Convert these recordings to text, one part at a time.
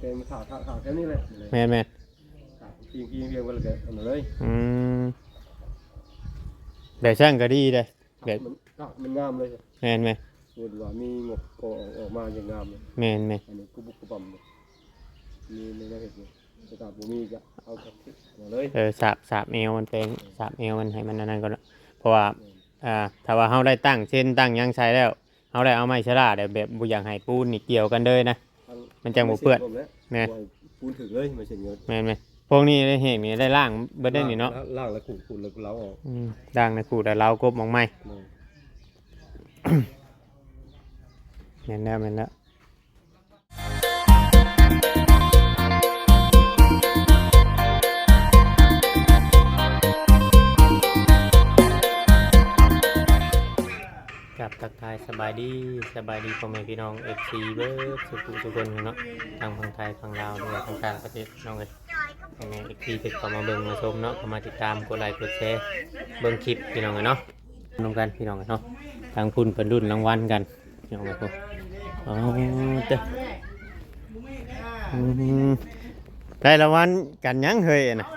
ແຕ່ມັນຖາກ ຖາກ ຖາກແຖວນີ້ແຫຼະ ແມ່ນໆ ຖາກ ພິງ ພິງ ພິງ ເບິ່ງແລ້ວກໍອັນນັ້ນເລີຍ ອືມ ແບບຊັ້ນກໍດີເດ້ ແບບ ມັນ ຖາກມັນງາມເລີຍ ແມ່ນໆ ສົມມຸດວ່າມີງົບກໍອອກ ອອກມາຢ່າງງາມເລີຍ ແມ່ນໆ ອັນນີ້ກຸບຸກກຸບັມເລີຍ ມີ ມີແນວເຮັດຢູ່ ແຕ່ຖ້າບໍ່ມີກໍເອົາກັບມາເລີຍ ເອີ ສາບ ສາບແອວມັນແປງ ສາບແອວມັນໃຫ້ມັນອັນນັ້ນກ່ອນເນາະ ເພາະວ່າ ແມ່ນ ອ່າ ຖ້າວ່າເຮົາໄດ້ຕັ້ງເຊັນຕັ້ງຫຍັງໃສ່ແລ້ວ ເຮົາໄດ້ເອົາໄມ້ຊະລາ ແລ້ວແບບບໍ່ຢາກໃຫ້ປູນນີ້ກ່ຽວກັນເລີຍນະ ມັນຈັ່ງບໍ່ເປື້ອນ ແມ່ນ ບໍ່ໃຫ້ປູນຖືກເລີຍ ໄມ້ເຊັນກໍ ແມ່ນໆ ພວກນີ້ໄດ້ແຫ້ງນີ້ໄດ້ລ້າງເບິດໄດ້ນີ້ເນາະ ລ້າງ ລ້າງແລ້ວຂູດ ຂູດແລ້ວເລົາອອກ ອືມ ລ້າງແລ້ວຂູດແລ້ວເລົາກົບອອກໃໝ່ ແມ່ນ ແມ່ນແລ້ວ ແມ່ນແລ້ວ ຄັບ ທັກທາຍສະບາຍດີ ສະບາຍດີພໍ່ແມ່ພີ່ນ້ອງ ເອັຟຊີ ເບິດສຸກສຸກຄົນເນາະ ທັງຝັ່ງໄທຝັ່ງລາວ ຫຼືວ່າທາງຕ່າງປະເທດ ພີ່ນ້ອງເອີຍ ໃຫ້ແມ່ ເອັຟຊີ ເພິ່ນເຂົ້າມາເບິ່ງມາຊົມເນາະ ເຂົ້າມາຕິດຕາມ ກົດໄລກົດແຊ ເບິ່ງຄລິບ ພີ່ນ້ອງເອີຍເນາະ ນຳກັນ ພີ່ນ້ອງເອີຍເນາະ ທາງພຸ້ນເພິ່ນລຸ້ນລາງວັນກັນ ພີ່ນ້ອງເອີຍ ໂອ້ ເຕີ ອືມ ໄດ້ລາງວັນກັນຫຍັງເຮີ້ຍ ອັນນະ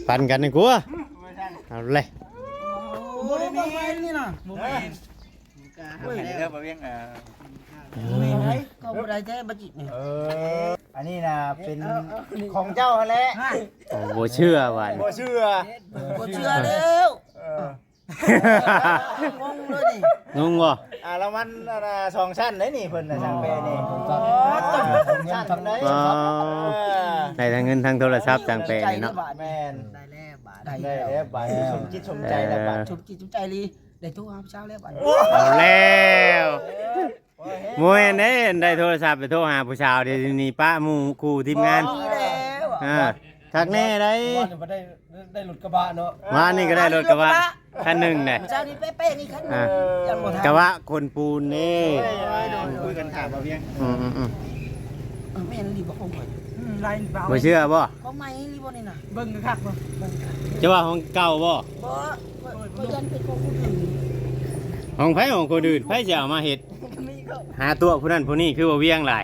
ປັນກັນນີ້ກວ່າ ເອົາແຫຼະ ບໍ່ໄດ້ມີນີ້ນະ ບໍ່ແມ່ນ ເອີ ເອີ ເຂົາບໍ່ໄດ້ແທ້ບັດຈິດນີ້ ເອີ ອັນນີ້ນະເປັນ ເອີ ເອີ ຂອງເຈົ້າຫັ້ນແຫຼະ ໂອ້ ບໍ່ເຊື່ອວ່າ ບໍ່ເຊື່ອ ບໍ່ເຊື່ອແລ້ວ ເອີ ງົງເລີຍນີ້ ງົງບໍ່ ອ່າ ລາງວັນ ອັນນະ ສອງຊັ້ນໄດ໋ນີ້ ເພິ່ນນະ ຊ່າງແປະນີ້ ອໍ ສອງຊັ້ນ ອໍ ໄດ້ທັງເງິນທັງໂທລະສັບ ຊ່າງແປະນີ້ເນາະ ແມ່ນ ໄດ້ແລ້ວບາດ ໄດ້ແລ້ວບາດ ສົມຈິດສົມໃຈແລ້ວບາດ ສົມຈິດສົມໃຈອີ່ຫຼີ ໄດ້ໂທຫາຜູ້ສາວແລ້ວບາດ ເອົາແລ້ວ ໂອ້ຍ ບໍ່ແມ່ນເດ້ ໄດ້ໂທລະສັບໄປໂທຫາຜູ້ສາວ ດຽວນີ້ປະໝູ່ຄູ່ທີມງານ ບໍ່ມີແລ້ວ ອ່າ ຄັກແນ່ໄດ໋ ວານນີ້ບໍ່ໄດ້ ໄດ້ລົດກະບະເນາະ ວານນີ້ກໍໄດ້ລົດກະບະ ຄັນໜຶ່ງເດ້ ເຊົ້ານີ້ເປະໆນີ້ຄັນໜຶ່ງ ອ່າ ຍັງບໍ່ທັນ ກະບະຂົນປູນເດ້ ໂອ້ຍ ໂດຍ ໂດຍ ຄຸຍກັນຖາມເອົາພຽງ ອືມໆໆ ເອີ ແມ່ນອີ່ຫຼີບໍ່ຂອງຂ້ອຍ ອືມ ລາຍນີ້ບໍ່ເອົາ ບໍ່ເຊື່ອບໍ່ ຂອງໃໝ່ອີ່ຫຼີບໍ່ນີ້ນະ ເບິ່ງຄັກໆບໍ່ ເບິ່ງຄັກ ຈະວ່າຂອງເກົ່າບໍ່ ບໍ່ ຂ້ອຍ ຂ້ອຍຢ້ານເປັນຂອງຄົນອື່ນ ຂອງໃຜຂອງຄົນອື່ນ ໃຜຊິເອົາມາເຮັດ ມີກໍ ຫາຕົວະຜູ້ນັ້ນຜູ້ນີ້ ຄືວ່າວຽງຫຼາຍ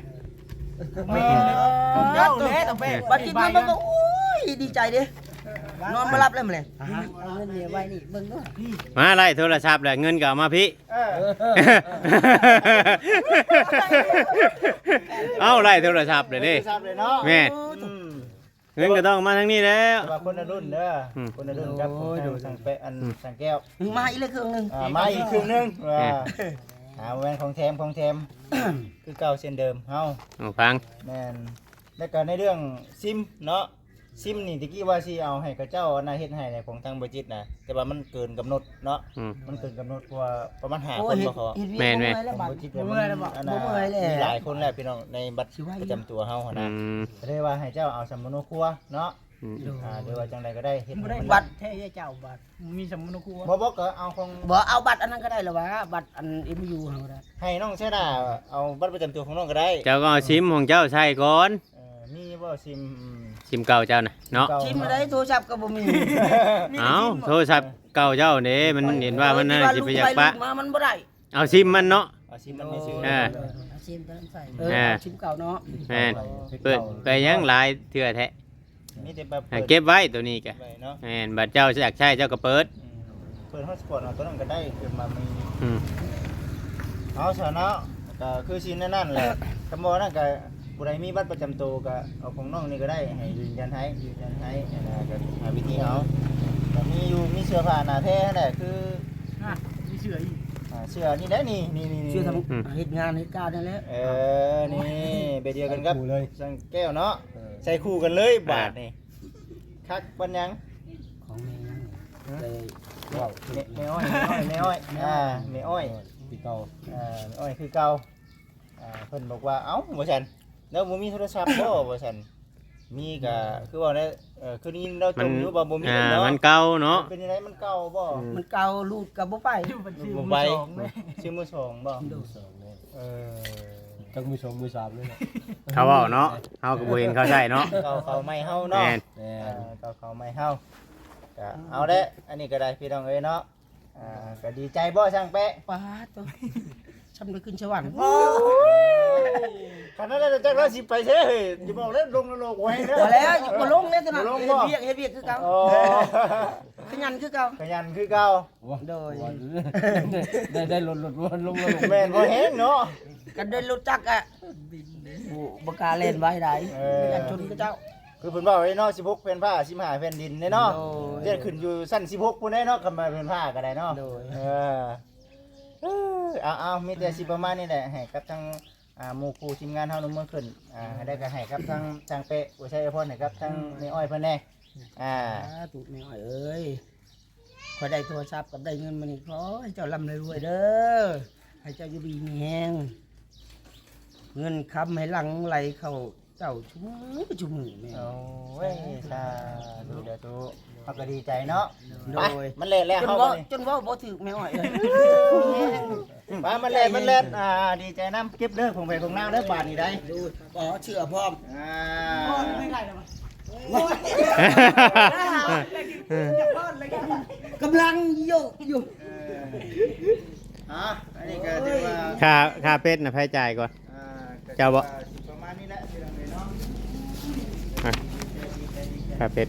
ແມ່ນ ເຈົ້າແຫຼະ ບັດກິນມາເບິ່ງກໍ ໂອ້ຍ ດີໃຈເດ້ ນອນບໍ່ຫຼັບແລ້ວມື້ແລງ ເອົາເງິນເມຍໄວ້ນີ້ເບິ່ງເດີ ມາໄລ່ໂທລະສັບແລ້ວ ເງິນກໍເອົາມາພີ້ ເອີ ເອົາ ໄລ່ໂທລະສັບເລີຍເດ້ ໂທລະສັບເລີຍເນາະ ແມ່ນ ໂອ້ ອືມ ເງິນກໍຕ້ອງມາທາງນີ້ແລ້ວ ແຕ່ວ່າຄົນລະລຸ້ນເດີ ອືມ ຄົນລະລຸ້ນກັບ ໂອ້ຍ ທາງ ໂດຍ ທາງແປະ ອັນ ອືມ ທາງແກ້ວ ມາອີກເລີຍເຄື່ອງໜຶ່ງ ອ່າ ມາອີກເຄື່ອງໜຶ່ງ ເອີ ອ່າ ແມ່ນຂອງແຖມ ຂອງແຖມ ຄືເກົ່າເຊັ່ນເດີມເຮົາ ຫູຟັງ ແມ່ນ ແລ້ວກໍໃນເລື່ອງຊິມເນາະ ຊິມນີ້ຕະກີ້ວ່າຊິເອົາໃຫ້ເຂົາເຈົ້າອັນນະເຮັດໃຫ້ຂອງທາງບໍລິສັດນະ ແຕ່ວ່າມັນເກີນກຳນົດເນາະ ອືມ ມັນເກີນກຳນົດ ເພາະວ່າປະມານຫ້າຄົນບໍ່ພໍ ແມ່ນໆ ຂອງບໍລິສັດ ບໍ່ເມື່ອຍແລ້ວ ອັນນະ ບໍ່ເມື່ອຍແລ້ວ ມີຫຼາຍຄົນແລ້ວພີ່ນ້ອງ ໃນບັດ ຊິໄວ້ ປະຈຳຕົວເຮົາຫັ້ນນະ ອືມ ກໍເລີຍວ່າໃຫ້ເຈົ້າເອົາສຳມະໂນຄົວເນາະ ອືມ ອ່າ ຫຼືວ່າຈັ່ງໃດກໍໄດ້ ເຮັດໃຫ້ມັນ ບັດແທ້ເຈົ້າ ບັດມີສຳມະໂນຄົວ ບໍ່ ບໍ່ ກໍເອົາຂອງ ບໍ່ ເອົາບັດອັນນັ້ນກໍໄດ້ລະວ່າ ບັດອັນເອັມຢູເຮົາກໍໄດ້ ໃຫ້ນ້ອງເຊດາເອົາບັດປະຈຳຕົວຂອງນ້ອງກໍໄດ້ ເຈົ້າກໍເອົາຊິມຂອງເຈົ້າໃສ່ກ່ອນ ເອີ ມີບໍ່ຊິມ ຊິມເກົ່າເຈົ້ານະເນາະ ຊິມເກົ່າ ຊິມໃດ ໂທລະສັບກໍບໍ່ມີ ເອົ້າ ໂທລະສັບເກົ່າເຈົ້າເດ້ ມັນເຫັນວ່າມັນ ເອີ ທີ່ວ່າ ຊິໄປຢາກປະ ລູກໄປລູກມາມັນບໍ່ໄດ້ ເອົາຊິມມັນເນາະ ເອົາຊິມມັນໃຫ້ຊື່ ເອີ ເອົາຊິມຕົວນັ້ນໃສ່ ເອີ ເອີ ເອົາຊິມເກົ່າເນາະ ແມ່ນ ເປີດໄປຫຍັງຫຼາຍເທື່ອແທ້ ມີແຕ່ແບບ ອ່າ ເກັບໄວ້ໂຕນີ້ກະ ເກັບໄວ້ເນາະ ແມ່ນ ບັດເຈົ້າຢາກໃຊ້ເຈົ້າກໍເປີດ ອືມ ເປີດຮອດສະປອດເອົາໂຕນັ້ນກໍໄດ້ ເກີດມາມີ ອືມ ເອົາຊະເນາະ ກໍຄືຊິແນວນັ້ນແຫຼະ ຄັນບໍ່ນັ້ນກໍ ຜູ້ໃດມີບັດປະຈຳໂຕກໍເອົາຂອງນ້ອງນີ້ກໍໄດ້ ໃຫ້ຢືນຢັນໃຫ້ ຢືນຢັນໃຫ້ ແລ້ວກໍຫາວິທີເອົາ ກໍມີຢູ່ ມີເສື້ອຜ້າໜ້າແພຫັ້ນແຫຼະ ຄື ອ່ະ ມີເສື້ອອີກ ອ່າ ເສື້ອນີ້ແຫຼະ ນີ້ ນີ້ ນີ້ ເສື້ອທຳ ອືມ ເຮັດງານເຮັດການນັ້ນແຫຼະ ເອີ ນີ້ ແບບດຽວກັນກັບ ໃສ່ຄູ່ເລີຍ ຊ່າງແກ້ວເນາະ ເອີ ໃສ່ຄູ່ກັນເລີຍ ອ່າ ບາດນີ້ ຄັກປານຫຍັງ ຂອງແມ່ຫຍັງ ຮະ ແມ່ ແມ່ອ້ອຍ ແມ່ອ້ອຍ ແມ່ອ້ອຍ ອ່າ ແມ່ອ້ອຍ ຄືເກົ່າ ອ່າ ແມ່ອ້ອຍຄືເກົ່າ ອ່າ ເພິ່ນບອກວ່າ ເອົ້າ ວ່າຊັ້ນ ແລ້ວບໍ່ມີໂທລະສັບບໍ່ ວ່າຊັ້ນ ມີກະ ອືມ ຄືວ່າໄດ້ ເອີ ຄືໄດ້ຍິນລາວຈົ່ມຢູ່ວ່າບໍ່ມີ ອ່າ ເນາະ ມັນເກົ່າເນາະ ເປັນຈັ່ງໃດ ມັນເກົ່າບໍ່ ອືມ ມັນເກົ່າ ຮູດກໍບໍ່ໄປ ບໍ່ໄປ ຊື້ມືສອງບໍ່ ໂດຍ ເອີ ຈັກມືສອງມືສາມເລີຍເນາະ ເຂົາເວົ້າເນາະ ເຮົາກໍບໍ່ເຫັນເຂົາໃຊ້ເນາະ ເກົ່າເຂົາໃໝ່ເຮົາເນາະ ແມ່ນ ແມ່ນ ເອີ ເກົ່າເຂົາໃໝ່ເຮົາ ກະເອົາແຫຼະ ອັນນີ້ກໍໄດ້ ພີ່ນ້ອງເອີຍເນາະ ອ່າ ກໍດີໃຈບໍ່ຊ່າງແປະ ປາດໂຕ ຊ່ຳໄດ້ຂຶ້ນສະຫວັນ. ໂອ້ຍ ຂະໜາດນັ້ນແລ້ວ ຈັກລາວຊິໄປໃສເຮີ້ຍ? ຢ່າບອກເດີ ລົງນະລົກ ໂອ້ຍ ພໍແລ້ວ ບໍ່ລົງແລ້ວ ຕອນນັ້ນ ບໍ່ລົງ ເຮັດວຽກ ເຮັດວຽກຄືເກົ່າ. ອໍ ຂະຫຍັນຄືເກົ່າ ຂະຫຍັນຄືເກົ່າ. ໂດຍ ໄດ້ ໄດ້ລົດ ລົດ ລົດ ລົດ ລົດ ແມ່ນບໍ່ແຮງເນາະ. ກັນໄດ້ລົດຈັກອະ ບໍ່ ບໍ່ກ້າແລ່ນໄວໃດ ເອີ ຢ້ານຊົນເຂົາເຈົ້າ. ຄືເພິ່ນເວົ້າເດ້ເນາະ ສິບຫົກແຜ່ນຟ້າ ສິບຫ້າແຜ່ນດິນເດ້ເນາະ. ໂດຍ ຈະຂຶ້ນຢູ່ຊັ້ນສິບຫົກພຸ້ນເດ້ເນາະ ຄຳວ່າແຜ່ນຟ້າກໍໄດ້ເນາະ. ໂດຍ ເອີ ເອີ ເອົາ ເອົາ ມີແຕ່ຊິປະມານນີ້ແຫຼະ ໃຫ້ກັບທາງ ອ່າ ໝູ່ຄູ່ທີມງານເຮົານຳເມືອຂຶ້ນ ອ່າ ໃຫ້ໄດ້ກໍໃຫ້ກັບທາງ ທາງເປະ ອວຍໄຊອວຍພອນໃຫ້ກັບທາງແມ່ອ້ອຍເພິ່ນແດ່. ອ່າ ສາທຸແມ່ອ້ອຍເອີຍ ຂ້ອຍໄດ້ໂທລະສັບກັບໄດ້ເງິນມານີ້ ຂໍໃຫ້ເຈົ້າລ່ຳໃຫ້ລວຍເດີ ໃຫ້ເຈົ້າຢູ່ດີມີແຮງ ເງິນຄຳໃຫ້ຫຼັ່ງໄຫຼເຂົ້າເຈົ້າຊຸມື້ ຊຸມື້ແມ່. ໂອ້ຍ ສາທຸ ສາທຸ ເຮົາກໍດີໃຈເນາະ. ໂດຍ ໄປ ມັນແລ່ນແລ້ວ ເຮົາ ຈົນເວົ້າ ເຮົາບັດນີ້ ຈົນເວົ້າບໍ່ຖືກແມ່ອ້ອຍເອີຍ. ໄປ ມັນແລ່ນ ມັນແລ່ນ ອ່າ ດີໃຈນຳ ເກັບເດີ ຂອງໃຜຂອງລາວເດີ ບາດນີ້ໄດ໋. ດູ ຂໍເຊື່ອພ້ອມ ອ່າ ກຳລັງໂຍກຢູ່. ເອີ ອ່າ ອັນນີ້ກໍຖືວ່າ ຄ່າ ຄ່າເປັດນະ ໃຜຈ່າຍກ່ອນ? ອ່າ ເຈົ້າບໍ່? ປະມານນີ້ແຫຼະ ພີ່ນ້ອງເອີຍເນາະ. ອ່ະ ຄ່າເປັດ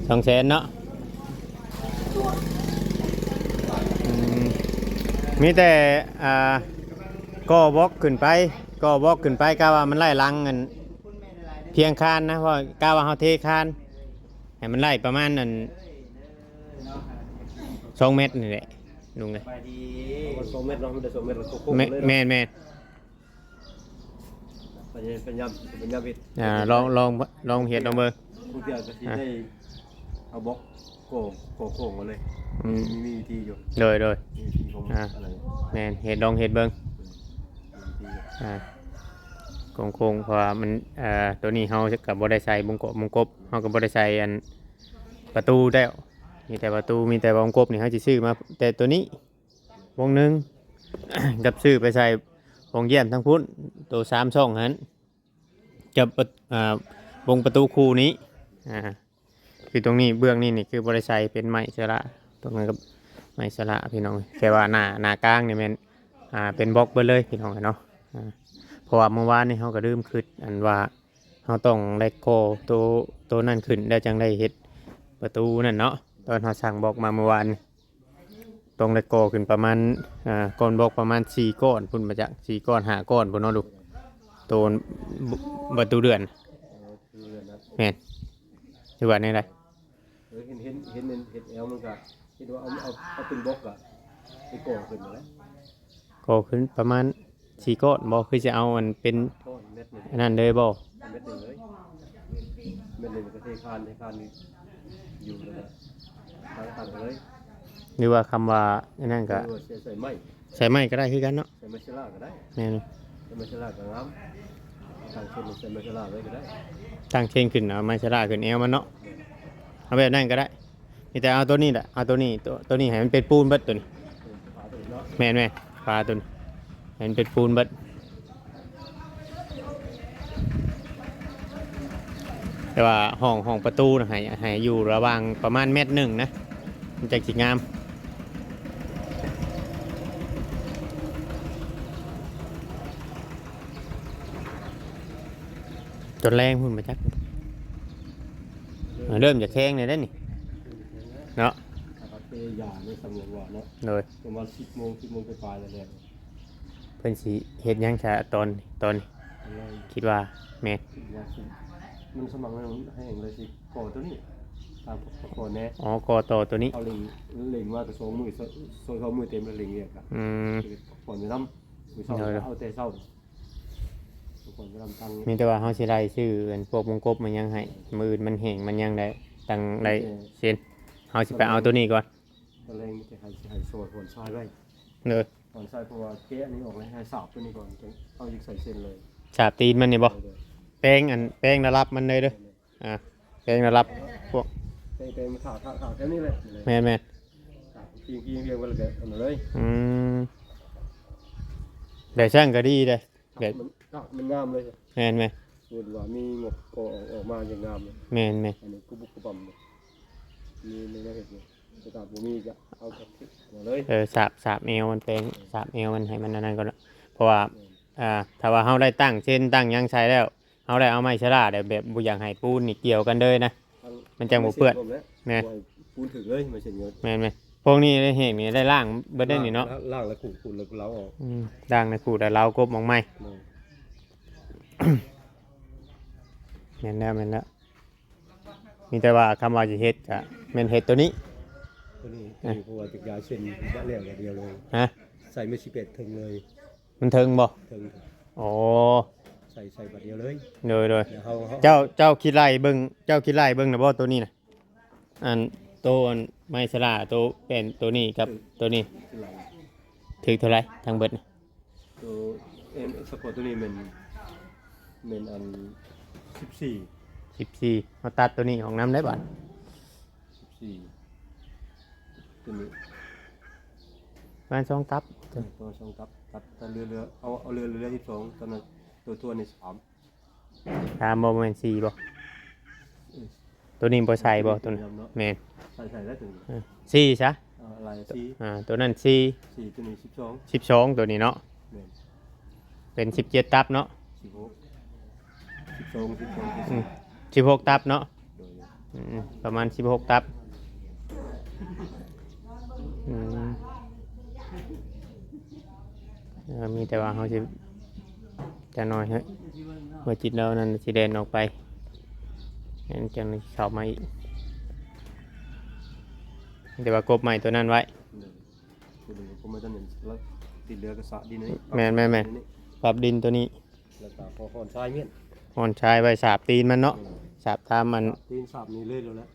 ສອງແສນເນາະ. ອືມ ມີແຕ່ ອ່າ ກໍ່ບລັອກຂຶ້ນໄປ ກໍ່ບລັອກຂຶ້ນໄປ ກະວ່າມັນໄລ່ຫຼັງອັນພຽງຄານນະ ເພາະກະວ່າເຮົາເທຄານໃຫ້ມັນໄລ່ປະມານອັນສອງແມັດນີ້ແຫຼະ ລຸງເອີຍ. ສອງແມັດເນາະ ມັນໄດ້ສອງແມັດແລ້ວໂຄ້ງໆ ແມ່ນ ເລີຍເນາະ ແມ່ນໆ. ພະຍາຍາມ ພະຍາຍາມເຮັດ ອ່າ ລອງ ລອງ ລອງເຮັດລອງເບິ່ງ. ບາງເທື່ອກໍຊິ ອ່າ ໄດ້ເອົາບລັອກກໍ່ ກໍ່ໂຄ້ງເອົາເລີຍ. ອືມ ມີ ມີວິທີຢູ່. ໂດຍ ໂດຍ ມີວິທີຂອງ ອ່າ ອັນນັ້ນ. ແມ່ນ ເຮັດລອງເຮັດເບິ່ງ. ມີວິທີຢູ່ ອ່າ ໂຄ້ງໆ ເພາະວ່າມັນ ເອີ ໂຕນີ້ເຮົາກໍບໍ່ໄດ້ໃສ່ວົງກົບ ວົງກົບ ເຮົາກໍບໍ່ໄດ້ໃສ່ອັນປະຕູແລ້ວ ມີແຕ່ປະຕູ ມີແຕ່ວົງກົບນີ້ ເຮົາຊິຊື້ມາແຕ່ໂຕນີ້ ວົງໜຶ່ງ ກັບຊື້ໄປໃສ່ວົງຢ້ຽມທາງພຸ້ນ ໂຕສາມຊ່ອງຫັ້ນ ກັບ ອ່າ ວົງປະຕູຄູ່ນີ້. ອ່າ ຄືຕົງນີ້ ເບື້ອງນີ້ນີ້ຄືບໍ່ໄດ້ໃສ່ ເປັນໄມ້ສະຫຼະ ຕົງນັ້ນກໍໄມ້ສະຫຼະ ພີ່ນ້ອງ. ແຕ່ວ່າໜ້າ ໜ້າກາງນີ້ແມ່ນ ອ່າ ເປັນບລັອກເບິດເລີຍ ພີ່ນ້ອງເນາະ. ອ່າ ເພາະວ່າມື້ວານນີ້ເຮົາກໍລືມຄິດ ອັນວ່າເຮົາຕ້ອງໄດ້ກໍ່ໂຕ ໂຕນັ້ນຂຶ້ນ ແລ້ວຈັ່ງໄດ້ເຮັດປະຕູນັ້ນເນາະ. ຕອນເຮົາສັ່ງບລັອກມາມື້ວານນີ້ ຕ້ອງໄດ້ກໍ່ຂຶ້ນປະມານ ອ່າ ກ້ອນບລັອກປະມານສີ່ກ້ອນພຸ້ນ ມາຈາກສີ່ກ້ອນຫ້າກ້ອນພຸ້ນເນາະ ລູກ. ໂຕ ປະຕູເດືອນ ປະຕູເດືອນນະ ແມ່ນ ຫຼືວ່າແນວໃດ? ເອີ ເຫັນ ເຫັນ ເຫັນ ເຫັນແອວມັນກະ ເຫັນວ່າເອົາ ເອົາ ເອົາເປັນບລັອກກະໄປກໍ່ຂຶ້ນຫັ້ນແຫຼະ. ກໍ່ຂຶ້ນປະມານສີ່ກ້ອນບໍ່? ຄືຊິເອົາອັນເປັນ ກ້ອນແມັດໜຶ່ງ ອັນນັ້ນເລີຍບໍ່? ແມັດໜຶ່ງເລີຍ ແມັດໜຶ່ງກໍເທຄານ ເທຄານຢູ່ ຢູ່ແລ້ວກໍຕັ້ງ ຕັ້ງເລີຍ. ຫຼືວ່າຄຳວ່າອັນນັ້ນກໍ ຫຼືວ່າໃສ່ ໃສ່ໄມ້ ໃສ່ໄມ້ກໍໄດ້ຄືກັນເນາະ. ໃສ່ໄມ້ເຊລາກໍໄດ້. ແມ່ນ ໃສ່ໄມ້ເຊລາກໍງາມ. ຕັ້ງເຊັ່ນໃສ່ໄມ້ເຊລາໄວ້ກໍໄດ້. ຕັ້ງເຊັ່ນຂຶ້ນ ເອົາໄມ້ເຊລາຂຶ້ນແອວມັນເນາະ. ເອົາແບບນັ້ນກໍໄດ້. ມີແຕ່ເອົາໂຕນີ້ແຫຼະ ເອົາໂຕນີ້ ໂຕ ໂຕນີ້ໃຫ້ມັນເປັນປູນເບິດໂຕນີ້. ເອີ ຝາໂຕນີ້ເນາະ. ແມ່ນໆ ຝາໂຕນີ້ໃຫ້ມັນເປັນປູນເບິດ. ແຕ່ວ່າຫ້ອງ ຫ້ອງປະຕູນະ ໃຫ້ ໃຫ້ຢູ່ລະຫວ່າງປະມານແມັດໜຶ່ງນະ ມັນຈັ່ງຊິງາມ. ຕອນແລງພຸ້ນບໍ່ຈັກ ເລີ່ມຈະແຂງແລ້ວເດ້ນີ້ເນາະ. ເອີ ເພຍາໃນສຳລັບວ່າເນາະ. ໂດຍ ປະມານສິບໂມງ ສິບໂມງປາຍໆ ແລ້ວແຫຼະ. ເພິ່ນຊິເຮັດຫຍັງຊະຕອນ ຕອນນີ້? ແລງ ຄິດວ່າແມ່ນ ຄິດວ່າຊິ ມັນສະໝັກແຮງເລີຍ ຊິກໍ່ໂຕນີ້ ຕາມ ກໍ່ແນ່. ອໍ ກໍ່ຕໍ່ໂຕນີ້ ເອົາເລັ່ງ ເລັ່ງມາກໍສອງມື້ ສອງ ສອງມື້ເຕັມແລ້ວ ເລັ່ງວຽກກະ ອືມ ຜ່ອນໄປນຳ. ມື້ເຊົ້າ ໂດຍ ກໍເອົາແຕ່ເຊົ້າ ມີແຕ່ວ່າເຮົາຊິໄລ່ຊື້ອັນພວກວົງກົບມາຫຍັງໃຫ້ ມື້ອື່ນມັນແຫ້ງມັນຫຍັງໄດ້ ຈັ່ງໄດ້ເຊັນ. ເຮົາຊິໄປເອົາໂຕນີ້ກ່ອນ ຕອນແລງມີແຕ່ໃຫ້ ຊິໃຫ້ຊ່ອຍຜ່ອນຊາຍໄວ້. ໂດຍ ຜ່ອນຊາຍ ເພາະວ່າແກະອັນນີ້ອອກແລ້ວ ໃຫ້ສາບໂຕນີ້ກ່ອນ ຈັ່ງເຮົາຈຶ່ງໃສ່ເຊັນເລີຍ. ສາບຕີນມັນນີ້ບໍ່? ໂດຍ ແປງອັນ ແປງລະດັບມັນເລີຍເດີ. ອ່າ ແປງລະດັບພວກ ແປງ ແປງ ຖ້າ ຖ້າ ຖ້າແບບນີ້ແຫຼະ. ແມ່ນໆ ຕີນ ຕີນ ຕີນ ແລ້ວກໍອັນນັ້ນເລີຍ. ອືມ ໄດ້ຊ່າງກໍດີເດ້. ແບບ ມັນ ມັນງາມເລີຍ. ແມ່ນໆ ສົມມຸດວ່າມີງົບກໍອອກ ອອກມາຢ່າງງາມເລີຍ. ແມ່ນໆ ອັນນີ້ກຸບຸກກຸບັມເລີຍ. ມີ ມີແນວເຮັດຢູ່. ແຕ່ກໍບໍ່ມີກໍເອົາຈັກທິດມາເລີຍ ເອີ ສາບ ສາບແອວມັນແປງ ສາບແອວມັນໃຫ້ມັນອັນນັ້ນກ່ອນເນາະ ເພາະວ່າ ແມ່ນ ອ່າ ຖ້າວ່າເຮົາໄດ້ຕັ້ງເຊັນຕັ້ງຫຍັງໃສ່ແລ້ວ ເຮົາໄດ້ເອົາໄມ້ຊະລາໄດ້ແບບບໍ່ຢາກໃຫ້ປູນນີ້ກ່ຽວກັນເລີຍນະ ທັງ ມັນຈັ່ງບໍ່ເປື້ອນ ໄມ້ເຊັນພ້ອມແຫຼະ ແມ່ນ ບໍ່ໃຫ້ປູນຖືກເລີຍ ໄມ້ເຊັນກໍ ແມ່ນໆ ພວກນີ້ໄດ້ແຫ້ງນີ້ໄດ້ລ້າງເບິດໄດ້ນີ້ເນາະ ລ້າງ ລ້າງແລ້ວຂູດ ຂູດແລ້ວກໍເລົາອອກ ອືມ ລ້າງແລ້ວຂູດແລ້ວເລົາກົບອອກໃໝ່ ແມ່ນ ແມ່ນແລ້ວ ແມ່ນແລ້ວ ມີແຕ່ວ່າຄຳວ່າຊິເຮັດກະແມ່ນເຮັດໂຕນີ້ ໂຕນີ້ ໂຕນີ້ ເພາະວ່າຈະຢາຍເສັ້ນບາດແລ້ວບາດດຽວເລີຍ ຮະ ໃສ່ເມັດສິບແປດເທິງເລີຍ ມັນເທິງບໍ່? ເທິງ ອໍ ໃສ່ ໃສ່ບາດດຽວເລີຍ ໂດຍ ໂດຍ ແລ້ວເຮົາ ເຮົາ ເຈົ້າ ເຈົ້າຄິດໄລ່ເບິ່ງ ເຈົ້າຄິດໄລ່ເບິ່ງນະບໍ່ໂຕນີ້ນະ ອັນ ໂຕ ອັນ ໄມ້ຊະລາ ໂຕແປ້ນໂຕນີ້ກັບໂຕນີ້ ຖືກເທົ່າໃດທັງເບິດ? ໂຕ ເອັນ ສະເພາະໂຕນີ້ແມ່ນ ແມ່ນອັນ ສິບສີ່ ສິບສີ່ ເຮົາຕັດໂຕນີ້ອອກນຳໄດ້ບາດ ສິບສີ່ ໂຕນີ້ ປະມານສອງຕັບ ເອີ ປະມານສອງຕັບ ຕັດ ຕັດເຫຼືອ ເຫຼືອ ເອົາ ເອົາເຫຼືອ ເຫຼືອສິບສອງ ຕອນນັ້ນໂຕທວນນີ້ສາມ ສາມບໍ່ ບໍ່ແມ່ນສີ່ບໍ່? ເອີ ໂຕນີ້ບໍ່ໃສ່ບໍ່ ໂຕນີ້ ເນາະ ແມ່ນ ໃສ່ ໃສ່ໄດ້ໂຕນີ້ ເອີ ສີ່ຊະ ເອີ ລາຍສີ່ ອ່າ ໂຕນັ້ນສີ່ ສີ່ ໂຕນີ້ສິບສອງ ສິບສອງ ໂຕນີ້ເນາະ ແມ່ນ ເປັນສິບເຈັດຕັບເນາະ ສິບຫົກ ສິບສອງ ສິບສອງ ອືມ ສິບຫົກຕັບເນາະ ໂດຍ ອືມ ປະມານສິບຫົກຕັບ ອືມ ເອີ ມີແຕ່ວ່າເຮົາຊິ ຈັກໜ້ອຍເຮີ້ຍ ບໍ່ຈິດລາວນັ້ນຊິແລ່ນອອກໄປ ແມ່ນຈັ່ງຊິເຂົ້າມາອີກ ແຕ່ວ່າກົບໄມ້ຕົວນັ້ນໄວ້ ໂດຍ ຕົວນີ້ກໍບໍ່ແມ່ນຕົວນັ້ນ ແລ້ວຕິດເຫຼືອກໍສະດິນນີ້ ແມ່ນໆໆ ປັບດິນຕົວນີ້ ແລ້ວກໍພໍຮ່ອນຊາຍມ້ຽນ ຮ່ອນຊາຍໄວ້ສາບຕີນມັນເນາະ ອືມ ສາບຕາມມັນ ສາບຕີນສາບນີ້ເລີຍໂລດແຫຼະ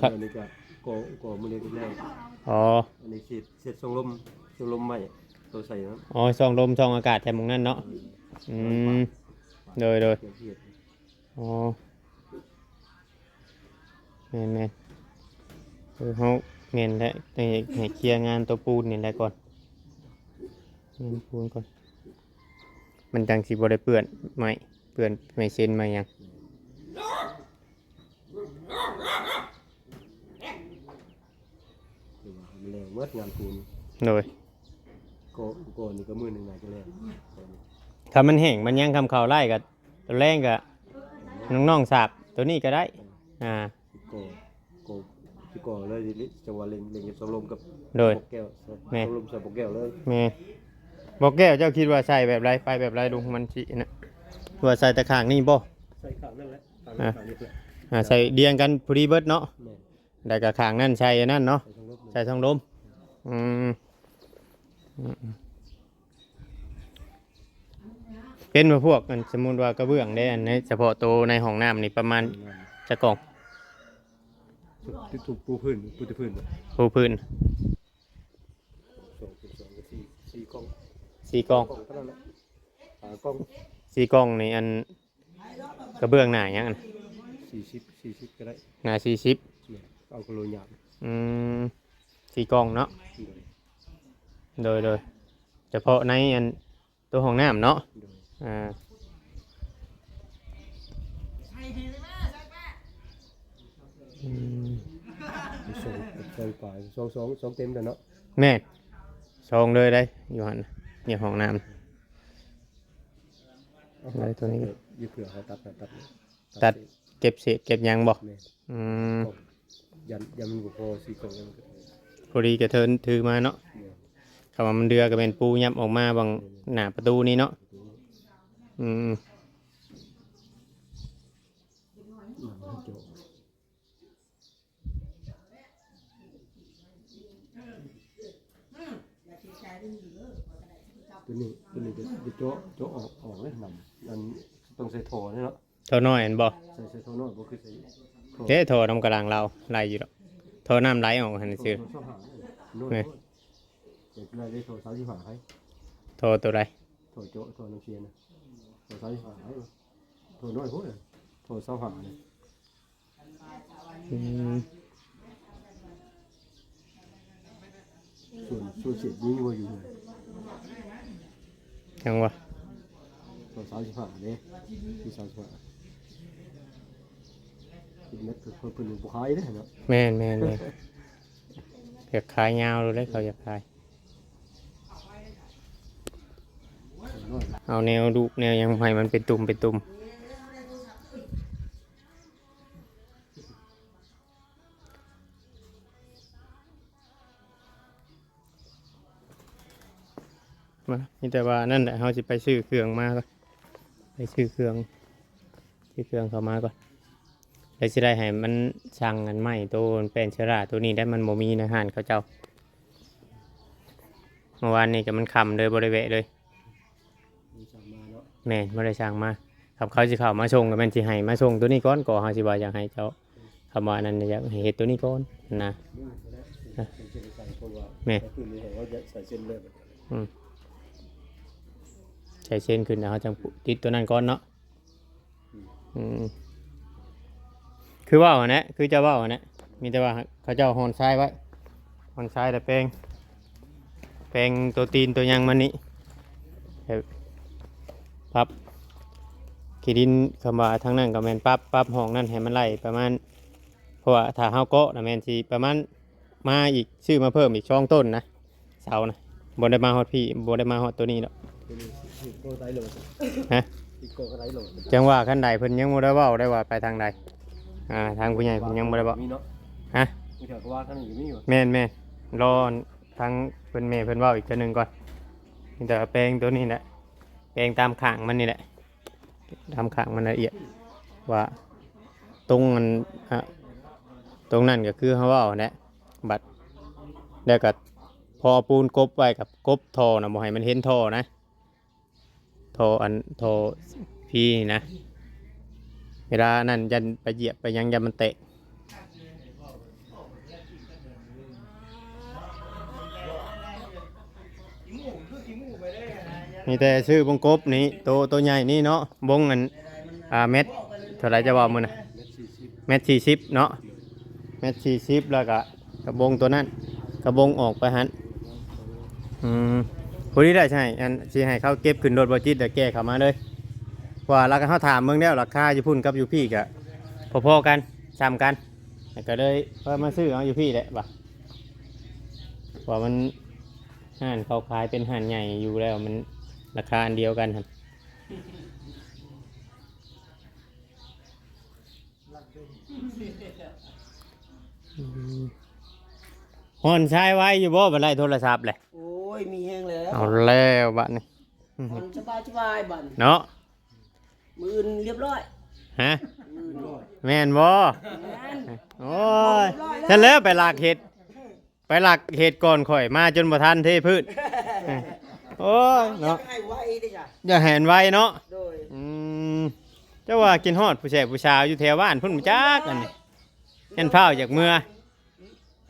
ຄັບ ອັນນີ້ກໍ ກໍ ກໍມື້ນີ້ກໍແລ້ວ ອໍ ອັນນີ້ເຮັດ ເຮັດຊ່ອງລົມ ຊ່ອງລົມໃໝ່ ໂຕໃສ່ນັ້ນ ອໍ ຊ່ອງລົມ ຊ່ອງອາກາດແຖວໝ່ອງນັ້ນເນາະ ອືມ ອືມ ໂດຍ ໂດຍ ອໍ ແມ່ນໆ ເອີ ເຮົາ ແມ່ນແຫຼະ ໃຫ້ ໃຫ້ເຄຍງານໂຕປູນນີ້ແຫຼະກ່ອນ ງານປູນກ່ອນ ມັນຈັ່ງຊິບໍ່ໄດ້ເປື້ອນໄມ້ ເປື້ອນໄມ້ເຊັນໄມ້ຫຍັງ ຄືວ່າມັນແລ້ວໝົດງານປູນ ໂດຍ ກໍ ກໍນີ້ກໍມື້ໜຶ່ງໜ້າຈະແລ້ວ ຖ້າມັນແຫ້ງມັນຍັງ ຄຳເຂົ້າໄລ່ກໍຕອນແລງກໍນ້ອງໆສາບໂຕນີ້ກໍໄດ້ ອ່າ ກໍ ກໍ ກໍເລີຍ ຈັງຫວະເລັ່ງ ເລັ່ງກັບສະລົມກັບ ໂດຍ ບໍ່ແກ້ວ ແມ່ນ ສະລົມໃສ່ບໍ່ແກ້ວເລີຍ ແມ່ນ ບໍ່ແກ້ວ ເຈົ້າຄິດວ່າໃສ່ແບບໃດ ໄປແບບໃດລຸງ ມັນຊິນະ ວ່າໃສ່ແຕ່ຂ້າງນີ້ບໍ່? ໃສ່ຂ້າງນັ້ນແຫຼະ ຂ້າງ ອ່າ ຂ້າງນີ້ແຫຼະ ອ່າ ໃສ່ດຽງກັນພໍດີເບິດເນາະ ແມ່ນ ແລ້ວກໍຂ້າງນັ້ນໃສ່ອັນນັ້ນເນາະ ໃສ່ຊ່ອງລົມ ໃສ່ຊ່ອງລົມ ອືມ ອືມ ເປັນວ່າພວກ ອັນ ສົມມຸດວ່າກະເບື້ອງເດ້ ອັນໃນສະເພາະໂຕໃນຫ້ອງນ້ຳນີ້ປະມານ ແມ່ນ ຈັກກ່ອງ? ຕິດ ປູ ປູພື້ນ ປູແຕ່ພື້ນ ປູພື້ນ ສອງ ສອງ ສີ່ ສີ່ກ່ອງ ສີ່ກ່ອງ ກ່ອງເທົ່ານັ້ນແຫຼະ ຫ້າກ່ອງ ສີ່ກ່ອງນີ້ ອັນ ກະເບື້ອງໜ້າຫຍັງຫັ້ນ? ສີ່ສິບ ສີ່ສິບກໍໄດ້ ໜ້າສີ່ສິບ ແມ່ນ ເອົາກະໂລຍາດ ອືມ ສີ່ກ່ອງເນາະ ໂດຍ ໂດຍ ໂດຍ ສະເພາະໃນອັນ ຕົວຫ້ອງນ້ຳເນາະ ໂດຍ ອ່າ ອືມ ສອງ ສອງປາຍ ສອງ ສອງ ສອງເຕັມແລ້ວເນາະ ແມ່ນ ສອງເລີຍໄດ໋ ຢູ່ຫັ້ນ ຢູ່ຫ້ອງນ້ຳ ເອົາ ໄດ້ຕົວນີ້ ຢູ່ເພື່ອເຮົາຕັດ ຕັດ ຕັດ ຕັດເກັບເສດເກັບຫຍັງບໍ່? ແມ່ນ ອືມ ຢ້ານ ຢ້ານມັນບໍ່ພໍ ສີ່ກ່ອງ ພໍດີກະເທີນຖືມາເນາະ ແມ່ນ ຄຳວ່າມັນເດືອກະແມ່ນປູຫຍັບອອກມາຫວ່າງ ແມ່ນ ໜ້າປະຕູນີ້ເນາະ ປະຕູ ອືມ ຕົວນີ້ ຕົວນີ້ຈະ ຈະເຈາະ ເຈາະອອກ ອອກເລີຍນຳ ອັນ ຕ້ອງໃສ່ທໍ່ເນາະ ທໍ່ນ້ອຍຫັ້ນບໍ່? ໃສ່ ໃສ່ທໍ່ນ້ອຍບໍ່ ຄືໃສ່ ເດ້ ທໍ່ນຳກະລາງລາວໄຫຼຢູ່ດອກ ທໍ່ນ້ຳໄຫຼອອກຫັ້ນຊື່ ທໍ່ ທໍ່ຊາວຫ້າ ນ້ອຍ ນີ້ ໂພດ ຢາກໄດ້ ໄດ້ທໍ່ສາມສິບຫ້າໃຫ້ ທໍ່ໂຕໃດ? ທໍ່ເຈາະ ທໍ່ນ້ຳເສຍນະ ທໍ່ສາມສິບຫ້າໃຫ້ ທໍ່ນ້ອຍໂພດ ທໍ່ຊາວຫ້ານະ ອືມ ສ່ວນ ສ່ວນເສດຍິງບໍ່ຢູ່ເຮືອນ ຫຍັງວະ? ສາມສິບຫ້າເດ້ ມີສາມສິບຫ້າ ເຮັດແມັດເພິ່ນ ເພິ່ນບໍ່ຂາຍເດ້ເນາະ ແມ່ນໆໆ. ຢາກຂາຍຍາວໂລດເດ້ ເຂົາຢາກຂາຍ ເອົາແນວລູກແນວຫຍັງໃຫ້ມັນເປັນຕຸ່ມເປັນຕຸ່ມ. ມາ ມີແຕ່ວ່ານັ້ນແຫຼະ ເຮົາຊິໄປຊື້ເຄື່ອງມາກ່ອນ ໄປຊື້ເຄື່ອງ ຊື້ເຄື່ອງເຂົ້າມາກ່ອນ ແລ້ວຊິໄດ້ໃຫ້ມັນສັ່ງອັນໄມ້ໂຕແປ້ນເຊື້ອລາໂຕນີ້ໄດ້ ມັນບໍ່ມີໃນຮ້ານເຂົາເຈົ້າ. ເມື່ອວານນີ້ກໍມັນຄ່ຳເລີຍ ບໍ່ໄດ້ແວະເລີຍ. ບໍ່ໄດ້ສັ່ງມາເນາະ. ແມ່ນ ບໍ່ໄດ້ສັ່ງມາ. ຄັນເຂົາຊິເຂົ້າມາສົ່ງ ກໍແມ່ນຊິໃຫ້ມາສົ່ງໂຕນີ້ກ່ອນ ກໍເຮົາຊິວ່າຢາກໃຫ້ເຈົ້າ ຄຳວ່າອັນນັ້ນ ຢາກໃຫ້ເຮັດໂຕນີ້ກ່ອນນະ. ແມ່ນ. ອືມ ໃສ່ເຊັນຂຶ້ນ ແລ້ວເຮົາຈັ່ງຕິດໂຕນັ້ນກ່ອນເນາະ. ອືມ ຄືເວົ້າຫັ້ນແຫຼະ ຄືເຈົ້າເວົ້າຫັ້ນແຫຼະ ມີແຕ່ວ່າເຂົາເຈົ້າຮ່ອນຊາຍໄວ້ ຮ່ອນຊາຍແລ້ວແປງ ແປງໂຕຕີນໂຕຫຍັງມັນນີ້ ແບບປັບຂີ້ດິນ ຄຳວ່າທາງນັ້ນກໍແມ່ນປັບ ປັບຫ້ອງນັ້ນໃຫ້ມັນໄລ່ປະມານ ເພາະວ່າຖ້າເຮົາເກາະນະ ແມ່ນຊິປະມານ ມາອີກ ຊື້ມາເພີ່ມອີກສອງຕົ້ນນະ ເສົານະ ບໍ່ໄດ້ມາຮອດພີ້ ບໍ່ໄດ້ມາຮອດໂຕນີ້ດອກ. ຮະ? ຈັ່ງວ່າ ຄັນໃດເພິ່ນຍັງບໍ່ໄດ້ເວົ້າໄດ້ວ່າໄປທາງໃດ. ອ່າ ທາງຜູ້ໃຫຍ່ເພິ່ນຍັງບໍ່ໄດ້ເວົ້າ. ມີເນາະ. ຮະ? ມີແຖວກະວ່າທາງນີ້ກໍມີຢູ່. ແມ່ນໆ ລໍທາງເພິ່ນ ແມ່ເພິ່ນເວົ້າອີກເທື່ອໜຶ່ງກ່ອນ. ມີແຕ່ວ່າແປງໂຕນີ້ແຫຼະ ແປງຕາມຂ້າງມັນນີ້ແຫຼະ ຕາມຂ້າງມັນລະອຽດ ວ່າຕົງອັນ ອະ ຕົງນັ້ນກໍຄືເຮົາເວົ້າຫັ້ນແຫຼະ. ບັດ ແລ້ວກໍພໍເອົາປູນກົບໄວ້ ກໍກົບທໍ່ນະ ບໍ່ໃຫ້ມັນເຫັນທໍ່ນະ ທໍ່ອັນ ທໍ່ພີນີ້ນະ ເວລານັ້ນຢ້ານໄປຢຽບໄປຫຍັງ ຢ້ານມັນແຕກ. ມີແຕ່ຊື້ບົງກົບນີ້ ໂຕ ໂຕໃຫຍ່ນີ້ເນາະ ບົງອັນ ອ່າ ແມັດເທົ່າໃດຈະເວົ້າມື້ນະ? ແມັດສີ່ສິບເນາະ ແມັດສີ່ສິບ ແລ້ວກະກະບົງໂຕນັ້ນ ກະບົງອອກໄປຫັ້ນ. ອືມ ພໍດີໄດ້ໃຫ້ ອັນ ຊິໃຫ້ເຂົາເກັບຂຶ້ນລົດບໍ່ຈິດ ແລ້ວແກ່ເຂົ້າມາເລີຍ ເພາະວ່າລາຄາ ເຮົາຖາມເບິ່ງແລ້ວ ລາຄາຢູ່ພຸ້ນກັບຢູ່ພີ້ກະພໍໆກັນ ສ່ຳກັນ ແລ້ວກະເລີຍມາຊື້ເອົາຢູ່ພີ້ແຫຼະ ວ່າ ວ່າມັນ ຮ້ານເຂົາຂາຍເປັນຮ້ານໃຫຍ່ຢູ່ແລ້ວ ມັນລາຄາອັນດຽວກັນຫັ້ນ. ອືມ ຮ່ອນຊາຍໄວຢູ່ບໍ່ ບັດໄດ້ໂທລະສັບແຫຼະ? ໂອ້ຍ ມີແຮງແລ້ວ ເອົາແລ້ວບາດນີ້ ຜ່ອນສະບາຍໆ ບາດນີ້ເນາະ. ມື້ອື່ນລຽບຮ້ອຍ. ຮະ? ມື້ອື່ນ ແມ່ນບໍ່? ແມ່ນ. ໂອ້ຍ ຊັ້ນແລ້ວໄປລັກເຮັດ ໄປລັກເຮັດກ່ອນຂ້ອຍມາຈົນບໍ່ທັນເທພື້ນ. ໂອ້ຍເນາະ ຢາກໃຫ້ໄວເດ້ຈ້ະ ຢາກໃຫ້ມັນໄວເນາະ. ໂດຍ ອືມ ເຈົ້າວ່າຄິດຮອດຜູ້ແຊບຜູ້ສາວຢູ່ແຖວບ້ານພຸ້ນຈັກ ອັນນີ້ ເຫັນພ້າວຢາກເມືອ.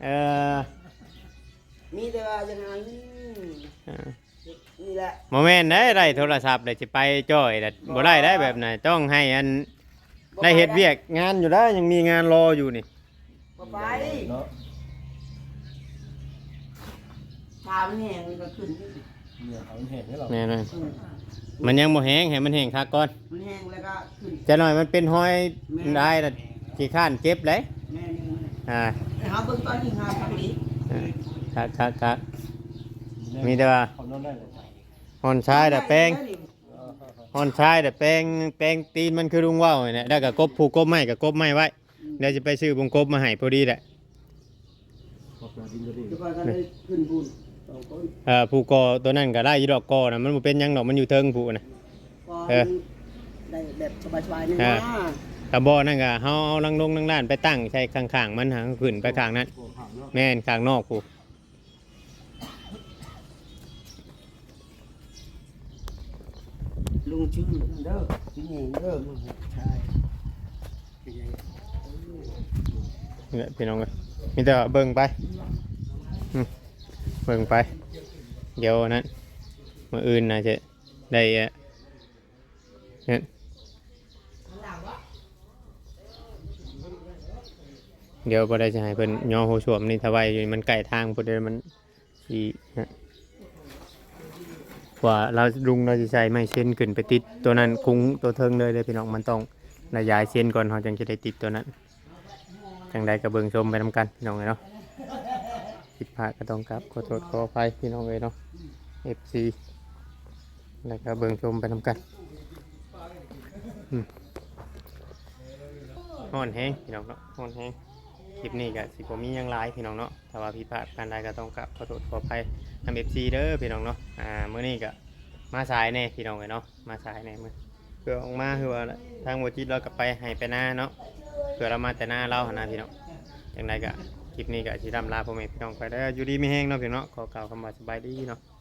ເອີ ມີແຕ່ວ່າຢາກຫາເງິນ ເອີ ນີ້ແຫຼະ ບໍ່ແມ່ນໄດ້ ໄດ້ໂທລະສັບແລ້ວຊິໄປຈ້ອຍແລ້ວບໍ່ໄດ້ໄດ໋ ແບບນັ້ນ ຕ້ອງໃຫ້ອັນ ໄດ້ເຮັດວຽກງານຢູ່ໄດ໋ ຍັງມີງານລໍຢູ່ນີ້ ບໍ່ໄປເນາະ. ຖ້າມັນແຫ້ງມັນກໍຂຶ້ນ ເໜື່ອເຂົາມັນແຫ້ງແລ້ວ ແມ່ນ ເອີ ມັນຍັງບໍ່ແຫ້ງ ໃຫ້ມັນແຫ້ງຄັກກ່ອນ ມັນແຫ້ງແລ້ວກໍຂຶ້ນ ຈັກໜ້ອຍມັນເປັນຮອຍ ແມ່ນ ລາຍລະຂີ້ຄ້ານເຈັບເດ້. ແມ່ນ ອ່າ ໃຫ້ເຮົາເບິ່ງຕອນນີ້ຫາທາງນີ້ ອ່າ ຄັກໆໆ ມີແຕ່ວ່າ ເຂົານອນໄດ້ ຮ່ອນຊາຍແລ້ວແປງ ຮ່ອນຊາຍແລ້ວແປງ ແປງຕີນມັນຄືລຸງເວົ້ານີ້ແຫຼະ ແລ້ວກໍກົບ ຜູກກົບໄມ້ກໍກົບໄມ້ໄວ້. ອືມ ດຽວຊິໄປຊື້ບົງກົບມາໃຫ້ພໍດີແຫຼະ. ດຽວກ່ອນ ຄັນໄດ້ຂຶ້ນພຸ້ນສອງຄົນ ເອີ ຜູ້ກໍ່ຕົວນັ້ນກໍໄດ້ຢູ່ດອກ ກໍ່ນະ ມັນບໍ່ເປັນຫຍັງດອກ ມັນຢູ່ເທິງພຸ້ນນະ. ເອີ ໄດ້ແບບສະບາຍໆ ນີ້ນະ. ຖ້າບໍ່ນັ້ນກໍເຮົາເອົາລັງດົງລັງດ້ານໄປຕັ້ງໃສ່ຂ້າງໆ ມັນ ຫາຂຶ້ນໄປຂ້າງນັ້ນ. ແມ່ນ ຂ້າງນອກພຸ້ນ. ລຸງຊື່ເດີ ຊິແຍງເດີ ມື້ສຸດທ້າຍ ນີ້ແຫຼະພີ່ນ້ອງເອີຍ ມີແຕ່ເບິ່ງໄປ ອືມ ເບິ່ງໄປ ດຽວນັ້ນ ມື້ອື່ນໜ້າຈະໄດ້ ເອີ ດຽວບໍ່ໄດ້ຊິໃຫ້ເພິ່ນຍໍໂຫຊວມນີ້ ຖ້າໄວ້ຢູ່ນີ້ມັນໃກ້ທາງພຸ້ນເດ້ ມັນຊິ ກວ່າລາວ ລຸງລາວຊິໃສ່ໄມ້ເຊັນຂຶ້ນໄປຕິດຕົວນັ້ນ ຄຸງຕົວເທິງເລີຍເດ້ພີ່ນ້ອງ. ມັນຕ້ອງລະຢາຍເຊັນກ່ອນ ເຮົາຈັ່ງຈະໄດ້ຕິດຕົວນັ້ນ. ຈັ່ງໃດກໍເບິ່ງຊົມໄປນຳກັນພີ່ນ້ອງເອີຍເນາະ. ພາດກໍຕ້ອງກາບຂໍໂທດຂໍອະໄພພີ່ນ້ອງເອີຍເນາະ ເອັຟຊີ ແລ້ວກໍເບິ່ງຊົມໄປນຳກັນ. ອືມ ຮ້ອນແຮງພີ່ນ້ອງເນາະ ຮ້ອນແຮງ. ຄລິບນີ້ກໍຊິບໍ່ມີຫຍັງຫຼາຍພີ່ນ້ອງເນາະ ຖ້າວ່າຜິດພາດປານໃດກໍຕ້ອງກາບຂໍໂທດຂໍອະໄພນຳ ເອັຟຊີ ເດີພີ່ນ້ອງເນາະ. ອ່າ ມື້ນີ້ກໍມາສາຍແດ່ພີ່ນ້ອງເອີຍເນາະ ມາສາຍແດ່ມື້ ເພື່ອອອກມາ ຄືວ່າທາງບໍ່ຈິດລາວກໍໄປໄຮ່ໄປນາເນາະ ເພື່ອລາວມາແຕ່ນາລາວຫັ້ນນະພີ່ນ້ອງ. ຈັ່ງໃດກໍຄລິບນີ້ກໍຊິລ່ຳລາພໍ່ແມ່ພີ່ນ້ອງໄປເດີ ຢູ່ດີມີແຮງເນາະພີ່ນ້ອງເນາະ ຂໍກ່າວຄຳວ່າສະບາຍດີເນາະ.